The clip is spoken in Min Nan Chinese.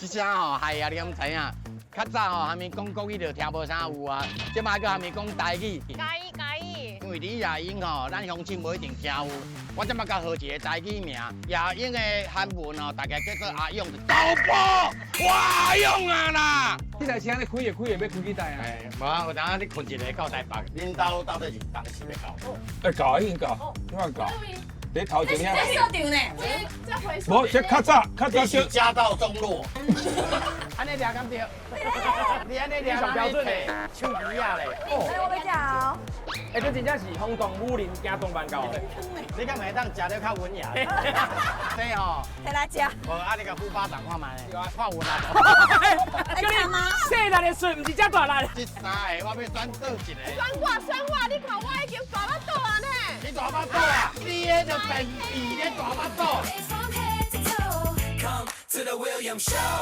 這聲吼，害啊，你敢知影？較早吼，蝦米講國語就聽無啥有啊，這擺閣蝦米講台語。嘉義嘉義。因為李亞英吼，咱鄉親無一定聽有。我這擺較學一個台語名，亞英的韓文吼，大概叫做阿勇，豆婆，哇阿勇啊啦！這台車按呢開會開會欲開去佗啊？哎，無啊，有當你睏一个到台北，恁兜到底是當時欲到？會到，已經到，這擺到。佇頭前遐。在設定呢。這回無，這較早較早這是家道中落。按呢掠敢對？你按呢掠上標準的，手機仔咧。哎，我欲食哦。欸，這真正是風動武林，驚動萬教。你敢會當食得較文雅？對吼。提來食。無，啊，你共呼巴掌看覓咧？看有力。愛食嗎？細力的喙，毋是遮大力。這三个我欲選佗一个。選我，選我，你看我已經大腹肚啊呢。你大腹肚啊？你彼就便秘咧大腹肚。 Come to the William Show.